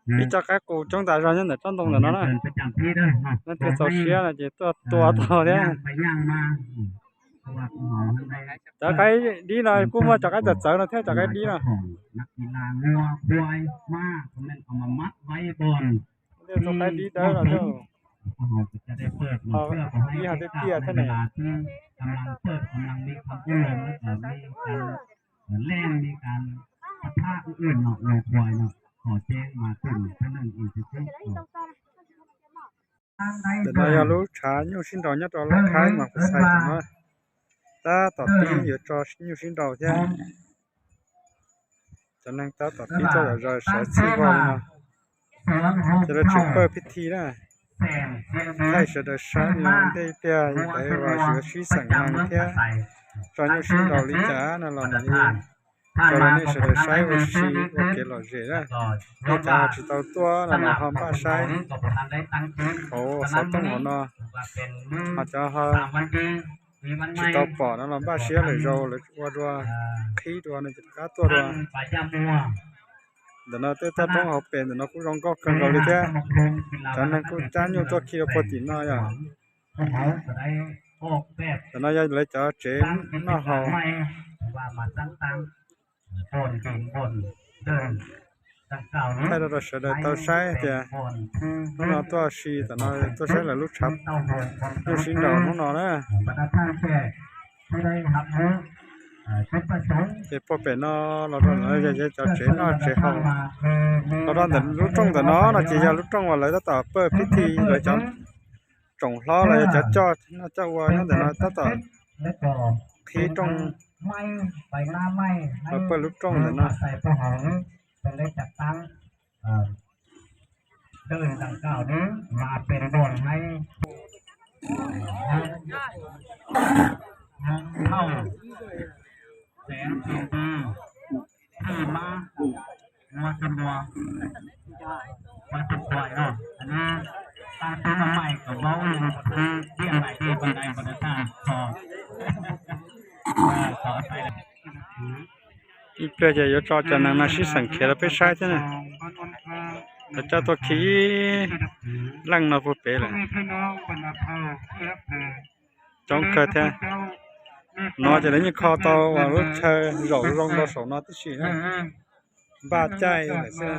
Ib co qaib qus coob tas zog nyob ntawm tsob ntoo ntawm no na. Leej twg txaus siab no ces tuaj tua tau thiab. Cov qaib dib no kuj muaj cov qaib txawv txawv no thiab cov qaib dib no. Tej txoj qaib dib dawb no thiab. Ho ib ho tiaj tiaj thiab ne. Ntawm no yog lub tshav nyuj sib nraus nyob rau Laj Khaib mas kuv xaiv tam no. Tab tom pib yuav tso nyuj sib nraus thiab. Cov neeg tab tom pib txoj zom zaws sawv txhij vau li no. Ces lawv tseem pawj pib thi na. Thaij sawv daws saib li ntej ib pliag yus yuav sib xeem neeg thiab tso nyuj sib nraus li cas no los mam li tso rau nej sawv daws saib ua si ua kev lom zem na. Nej cov tsis tau tuaj no los ho npaj saib hauv xov tooj hauv no, ho cov ho tsis tau pom no los npaj siab lwm zaus lawv ua dua, qhib dua no ces rov qab tuaj dua. Ntawm no tej toj roob hauv pes ntawm no kuj zoo nkauj kawg nkaus li thiab. Cov neeg kuj cab nyuj tuaj khi rau puag tim no yom. Ntawm no yog lawv cov tsev noj haus. Thaij rau rau sawv daws tau saib tias hnub no tuaj si tam no tuaj saib lawv lub tshav nyuj sib nraus hnub no na. Ces puag pem no los rau ntawm no yog cov tsev noj tsev haus. Los rau ntawm lub rooj ntawm no no ces yog lub rooj uas lawv tab tom pawj pib thi lawv cov tsoom hlob los yog cov coj noj coj ua nyob ntawm no tab tom qhib rooj los pawj lub rooj ntawm no. Ib pliag ces yuav tso cov neeg no sib xeem khiav rau peb saib thiab na. Lawv coj tuaj khi ib leej no puag pem lawm. Coob kawg thiab. No ces lawv yeej kho tau uas lub chaw zaum zoo rau saum no tib si na. Npaj caij lawm xwb.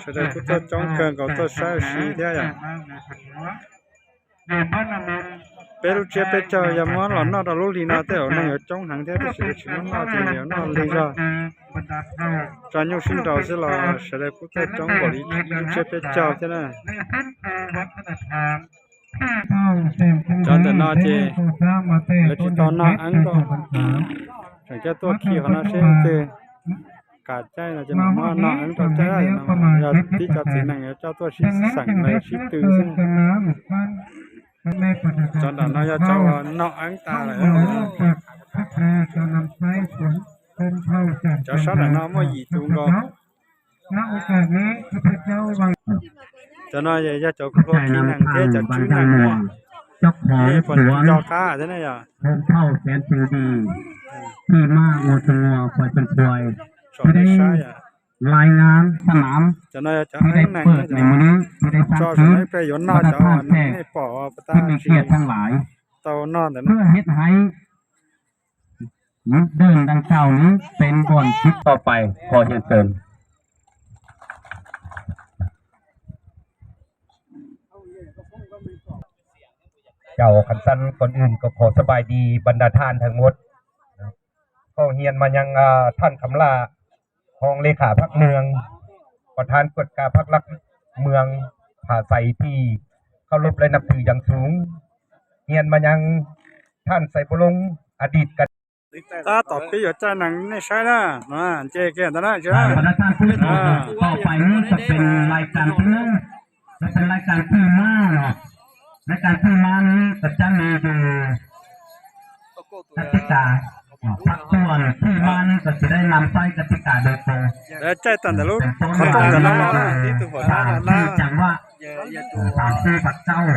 Sawv daws kuj tuaj coob kawg nkaus tuaj saib ua si thiab yom. Peb lub tsiab peb caug yog muab los noj rau lub hli no tej zaum neeg yuav coob heev thiab tab sis lawv tsis muab noj ces yuav noj lig zog. Tso nyuj sib nraus xwb los sawv daws kuj tuaj coob npaum li lub tsiab peb caug thiab na. Cov ntawm no ces lawv tsis tau noj eeb rau, tseem coj tuaj khi qhov no seb leej twg kam caij no ces mam muab noj eeb rau caij no, yog tib cov txiv neej yuav coj tuaj sib xeem lawv sib tw xwb. Cov nram no yog cov uas noj eeb tas lawm. Cov sab nram no muaj yim tus nkaus. Cov no yog cov kuv hlua khi neeg thiab cov tswv neeg uas nej puas nco qab thiab ne yom. Cov no yog cov eeb neeg, tso saum no ib pliag yuav noj cov uas nej pom puas tab tsis tau noj ntawm no. Chào khán giả,ก่อนอื่นก็ขอสบายดีบรรดาท่านทั้งหมด ก็เฮียนมายังอ่าท่านคำล่า รองเลขาพรรคเมือง ประธานกวดกาพรรครักเมืองผาใสที่เคารพและนับถืออย่างสูง เฮียนมายังท่านไสยบุรงค์ อดีตกัน Tab tom pib yuav caij nees nej saib na, nce kiag ntawd na. Rái kan thij ma, rái kan thij ma ni kom cab li tus kab tib kas, phab tuam thij ma ni kom tsis dai nam saib kab tib kas dai tus. Caij tawm ntawm lub qhov rooj ntawm no los na, ib tug pom na. Phab tuam thij ma ni kom tsis dai nam saib kab tib kas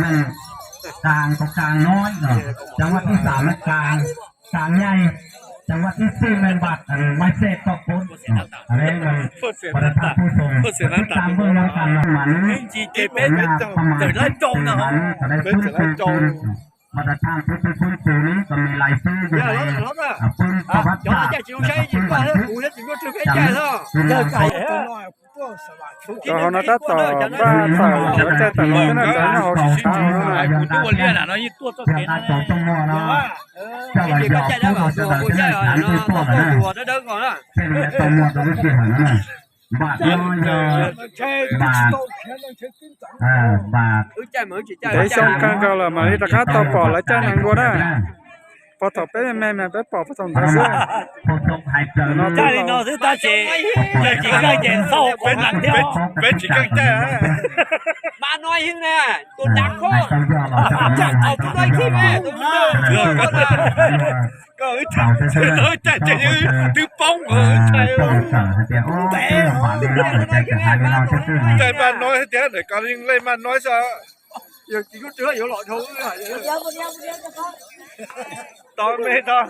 dai tus. Càng có càng nói, ờ, chẳng qua thứ sáu nó càng, càng nhảy, chẳng qua thứ tư mình bật, ờ, máy xe to cốn. Ờ, ở đây là, và là thằng tôi dùng, và thứ tám mươi nó càng là mà nó, nó là không mà, từ mà nó, ở đây phun từ từ, và là thằng tôi tôi phun từ nó còn mình lại phun từ này, à, phun có bắt sạc, là có phun bản thức. Chẳng qua từ lòng Cov hauv no tab tom npaj tawm lawv caij tawm los thiab na, cov nyob hauv tsis tau no. Ntev xyoo kawg nkaus lawm mam li rov qab tau pom lawv caij nees dua na. Puag thaum peb me me mas peb pom puag thaum ntawd xwb. Nim no twb los, peb tsis keej caij. Koj wb caij tseem twb poob. Caij maj noib thiab, koj yeej lej maj noib xwb. Yog tsis lub rwg yuav los dhau. Tod me tod.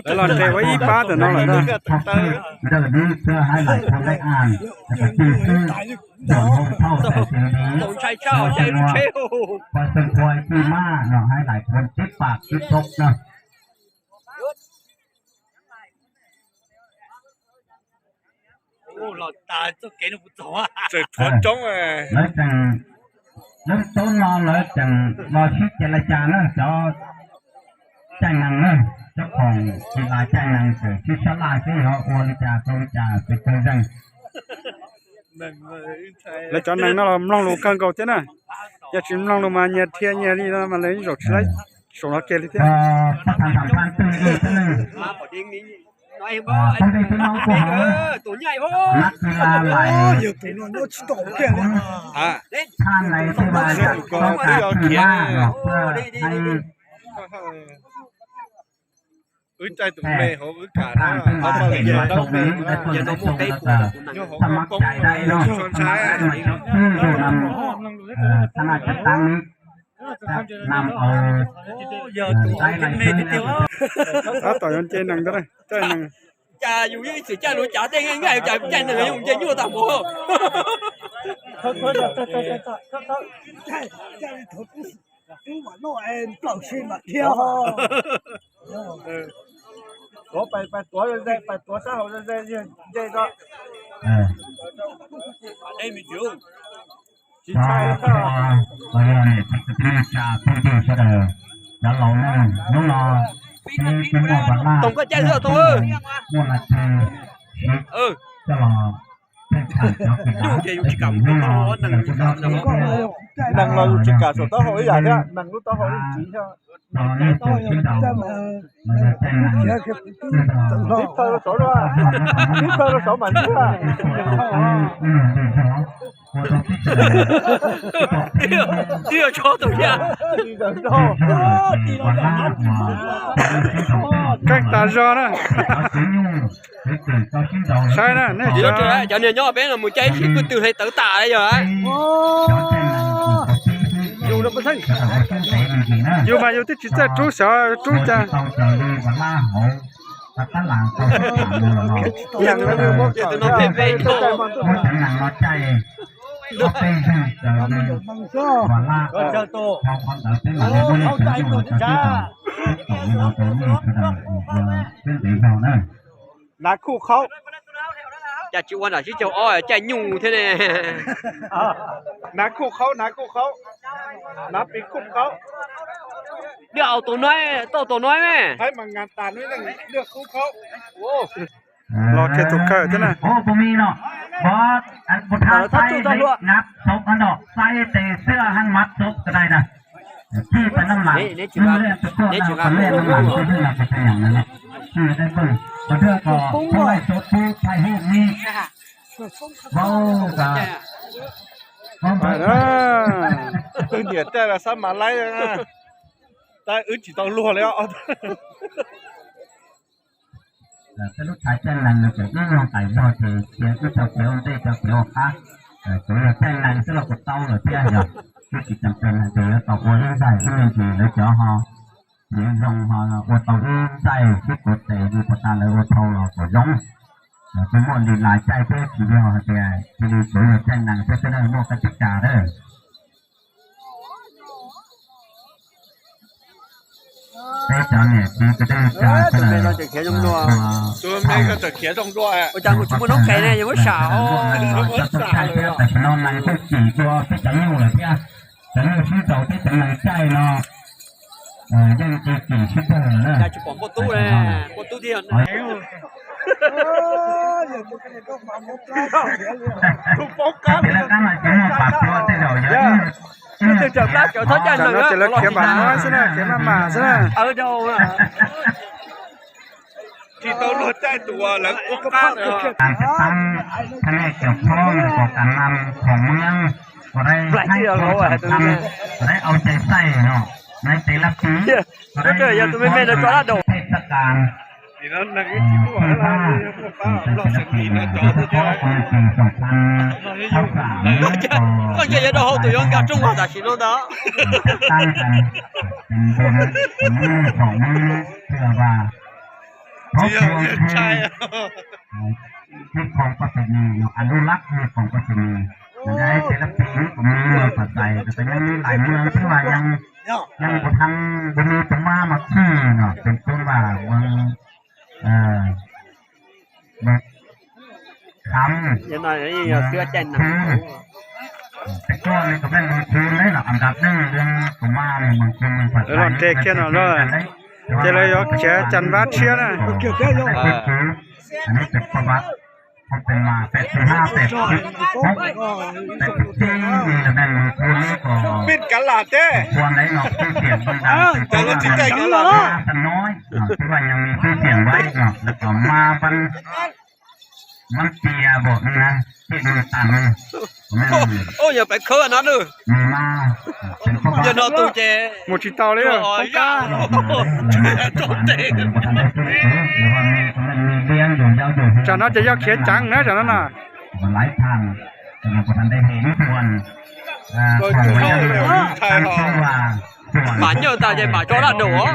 Lawv los nres ua ib pab ntawm no lawm ntag. Ntshai tshaj caij lub tsheb. Los tas txoj kev no kuv txog. Tseem thuav coob. Lawv tseem, lawv toob no lawv tseem los sib ceg li cas na cov caij nees na, cov khoom tsis las caij nees tseem sib sab laj sib yuav ua li cas tau li cas tsis tau zeeg. Lawv cov nees no los mloog lus kawg nkaus thiab na. Yog tsis mloog lus mas nyias dhia nyias li no mas lawv zaum tsis laib saum no kiag li thiab. Wb caij tus me hauv wb kam na, hauv paj li yog ntaub me na, nyob hauv poob, tso ntshai. Tab tom yuav nce nees ntag, caij nees. Cas yus yeej tsis caij lus cav tej nqaij, cas caij nees yus nce nyuaj tag npaum. Tuav, pais tuav ze, pais tuav sab hauv ze, nce tso. Tsis ntshai. Tij sawv daws, cov laus na, hnub no peb twb muaj pas laj, muaj laj tsu, coj los pheej tham cov kws dav, hnub no sawv daws kuj dob teb. Nees los yus tsis kam saum taub hau ib yam thiab, nees lub taub hau yeej tsiv thiab. Ib plhaw rau saud, ib plhaw rau saud mas ntxub. Keej tas zog na. Saib na, nej cov niag nyob peb no mus caij ib sim pwj twg hle tawv tas li yog. Yus mas yus twb tsis txawj rub xyov rub cas. Nav khuj qhaub. Cas tsis ua nram sib caug ob caij nyuj thiab ne. Nav khuj qhaub, nav khuj qhaub. Nav pis khuj qhaub. Lwj au tus no, tau tus no me. Los kiag tus kawg thiab na. Tus no, tus no, saib tes xwb hab mab xub ko dai na. Neb tsis nqa, neb tsis nqa kuv lub. Twb niam tej los xab mas laib, tab wb tsis tau luag li os. Peb lub thav caij nees no ces ib nyuag tais zog ces cia wb tau kev ua ntej tau kev ua qab. Tsuav yog caij nees xwb los kuj tau lawm thiab yog, twb tsis tseem ceeb hais tias yuav tau ua ib nqaij ib me ntsis lawv cov ho, yog zoo ho ua tau ib nqaij xwb kuv tes li puas tas lawv ua dhau los kuj zoo. Kuj muaj li lais caij thiab tsis yog hais tias cia li tsuav yog caij nees thiab xwb na, muaj kab tib kas na. Peb cov niam txiv kwv tij neej tsa sawv daws, ua cas kuv tsis muaj noob qes ne, yog muab sam os. Tam sim no nees kuj kim dua peb cov nyuj lawm thiab, cov nyuj sib ntaus peb cov nees caij no yeej kim sib tag lawm na. Tsis pom npua tub, npua tub thiab. Tus poob qab, tus poob qab mas tsis muaj pam plhuav tej zaum yog ib tug tawm plab cawv thob caj nees, ces lawv khiav npam no xwb na, khiav maj mam xwb na. Tsis tau luag caij tus lawv poob qab. Tam sim no thaj nej cov phooj ywg kom kam nam khoom mweej, kom dai hab khoom tham, kom dai au cai xais no, nai tes laj tiv, kom dai yog tus me me no tso laj daum. Tej txoj kas Koj nce yuav rau hauv tus yuav nkag rooj vag tam sim no ntag. Ib khoom pab tes ni, a lub lab ib khoom pab tes ni, tes lab tiv kom me me pam tais, tes nyob lub lais mloog xwb mas yeej, yeej kuv thav ntu me tus mab mas khij no tes tub npaj ua kham, kham, peb kuj li tus mej mus khwv neb los nram dej li tus mab mus khwv mus pam tais. Lawv los nres kiag no lawm, ces lawv yuav khiav Cas Vab tshiab na. Tes paj vas, tes mas tes tus hab tes, tes tus txib li los mej mus khwv neb kom, peb kav lam teb, ua neb no twb tiam npaj tas, twb tiam npaj no, los kom mas npaj, mas tias vom na, tej nws tas nws, yog peb khawb no nws, yog no tus ces mus tsis tau li. Tsam no ces yog khiav ceev na, tsam no na. Mam nyuj tas ces mam tso laj daum os.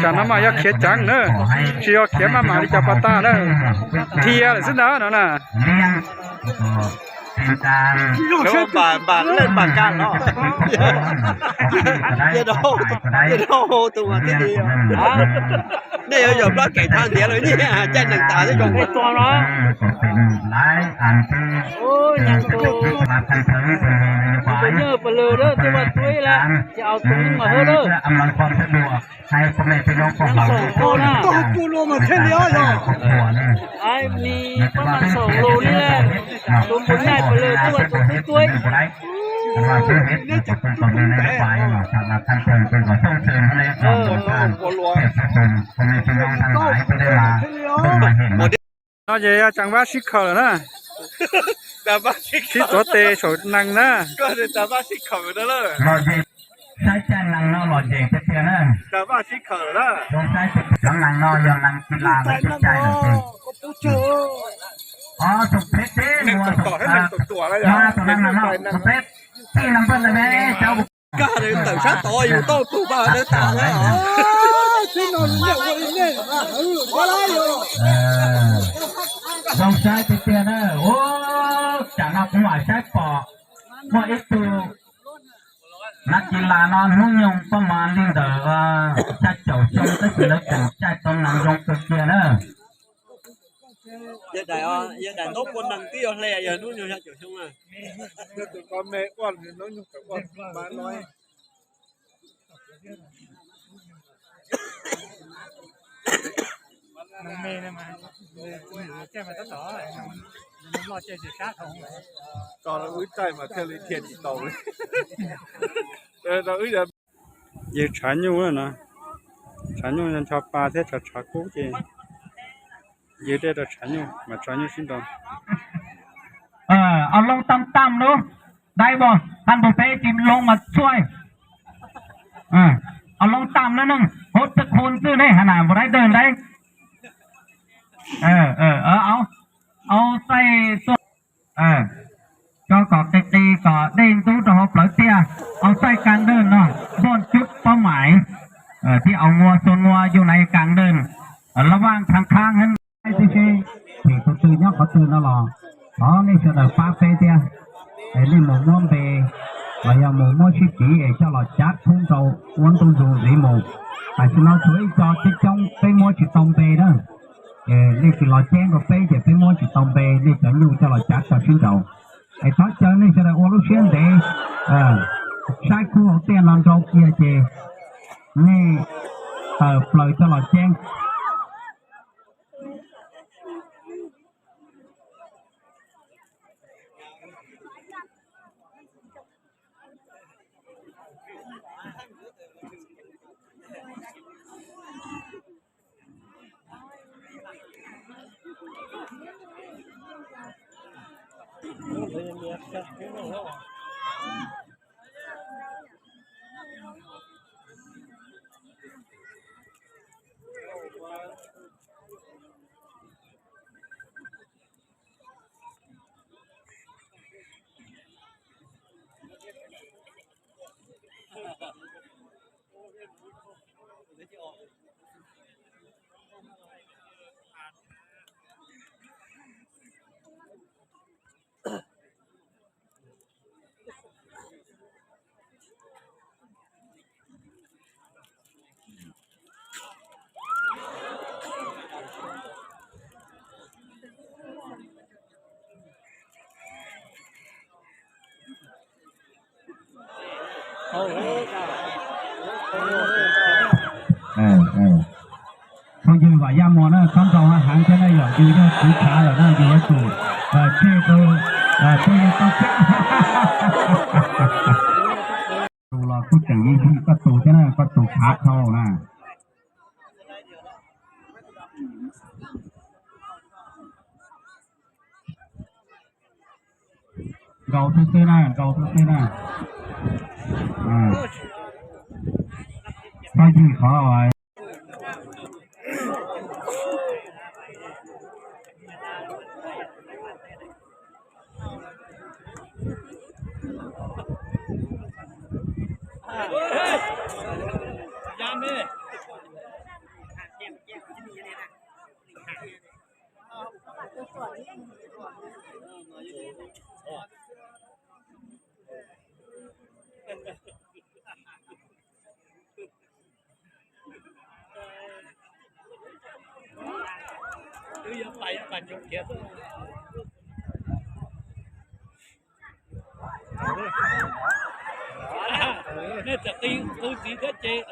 Tsam no mas yog khiav ceev na, tsis yog khiav maj mam li cov pas tas na, dhia lawm xwb ntag no na. Nej yuav yog plab kev thaj ntiav lawm, caij nees tas xwb zoo. Nyuj pawg lwg thiaj vaj tuab, ces au tus mas hawb lawm. Pab mas xoom lus li, tus puas nyaij pawg lwg tuaj tus tub tuab. No ces yog Cas Vab sib khaws lawm na, sib tuav tes saum nees na. Saib caij nees no lom zem tiag tiag na. Cov nees no yog nees kis las lawv cov caij lawm ces. Tus peb teb, tus nees no, tus peb tij no npaj ntawd ne, cov tawm sab tod yus tau tus paj tas na. Zoo saib tiag tiag na. Ua cas no kuv mam saib pom muaj ib tug nees kis las no hnub nyoog paj mas li ntawm xya caum xyoo tab sis lawv tseem caij tau nees zoo kawg kiag na. Yawg daim ntaub pua nees twb yuav hle, yog hnub nyoog xya caum xyoo na. Yws tshav nyuj no, tshav nyuj ncho pa thiab tshav kub ces yws dej rau tshav nyuj mas tshav nyuj sib nraus. Au loo tam tam lub dai bo, tam npus peb tsis loo mas txuaj. Au loo tam lub neej hov txawj khu ntxwj ne, ha na npus dai dawg dai. Au, au txaij tuaj, tso kom qis qis kom dej ntub rau hauv plawv tiaj. Au txaij kas dej no, npoj cub pob mais thiab au nua xua nua yug nais kas dej, laj vaj nkhab nkhab heev. Tib si, thim tus twg nyob qhov twg no los thov nej sawv daws pab peb thiab. Es nej mus muab npe los yog mus muab sib piv es coj los cav khub rau ua ntu zus ntxiv mus. Tam sim no tshuav ib co coob coob peb muab tsis tau npe na. Nej tsis los ceeb rau peb ces peb muab tsis tau npe, nej cov nyuj coj los cav tso sib nraud. Es thov caw nej sawv daws ua lub siab ntev, saib khub hauv tiaj no nrau kiag ces nej tawm plaws coj los ceeb. Phooj ywg Vam Yaj Muas na, txhob nrau heev thiab na, yog yus yog kwv tshav lawm na yus yuav tsum tseg rau phooj ywg tau tsab. Tus los kuj tseem yig yig koj tus thiab na, koj tus tshav dhau na. Nkaus xwb xwb na, nkaus xwb xwb na. Txhob yig qhov Nej txawm qi qw ntxiv thiab ces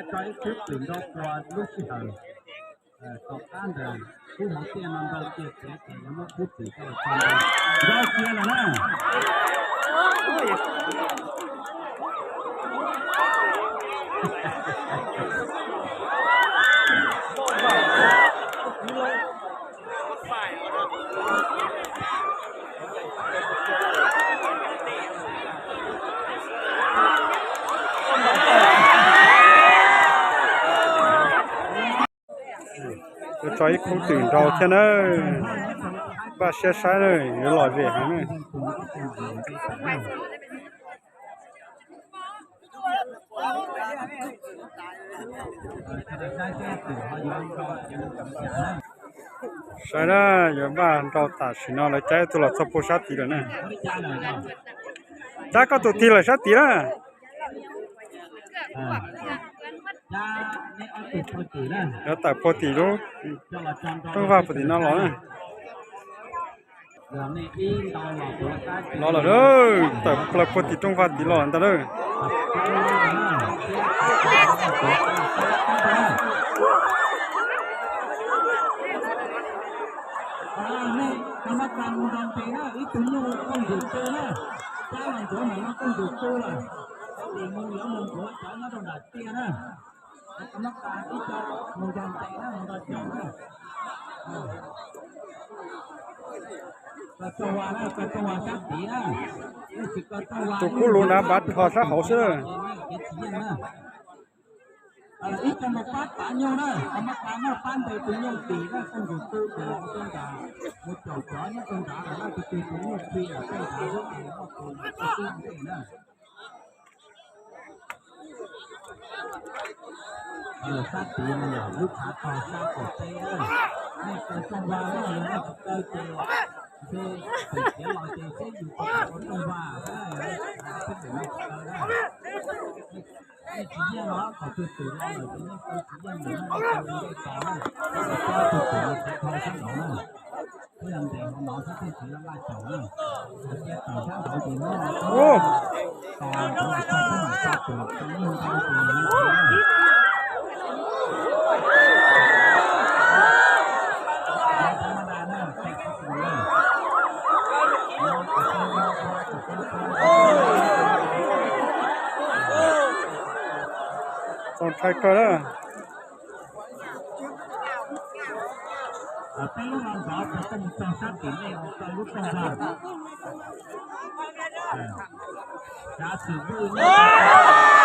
Tso ib khub twm nrau puas lub sij hawm tom qab ntawd, khub hauv tiaj no nrau kiag tsev ces yuav muab khub twm coj los tso nrau. Nrau kiag lawm na. Kuv tso ib khub twm nrau thiab na. Npaj siab saib na, yuav lom zem heev na. Saib na, yuav npaj nrau tam sim no lawv caij tus los txog puag sab tid lawm na. Caij koj tus tig lawm sab tid na. Yuav tawm puag tim lub rooj vag puag tim no los na. Los lawm, tawm plaws puag tim rooj vag tid los ntag lawm. Tus kub lus nrad npav rho sab hauv xwb. Ib co mus pab tav nyuj na, ho mab tas noj pab ntes tus nyuj tim na, koj ntsuas tu tus los ua rau nram, mus caum cov nyob rau nrad lawm na, tus twg tus nyuj khi lawm tej nrad xwb ces muaj tus los tub xwb ntej na. Sab tid no yog lub tshav tog sab qaum teb na, nej kaw rooj vag na, yog nej tsis kaw ces ntshe tus tiav los ces seb yus puas kam ua rooj vag xwb, seb tus no tsis kaw na. Nej tsis yeej los thaum twg twg los lawm ces nej kaw tsis yeej lawm, nej kaw ua ntej tos na, tus twg tus twg sab nraud na, twb yog ntes hauv no xwb thiaj tsis laj laj caum na. Cia tawm sab nraud ces muab tos tus los txog sab nraud tso tus tau nyuj ntau tus. Txaus ntshai kawg na. Peb lub no ntxov puas tau mus txog sab tim nej mus kaw lub rooj vag? Xav xwm vwj nyob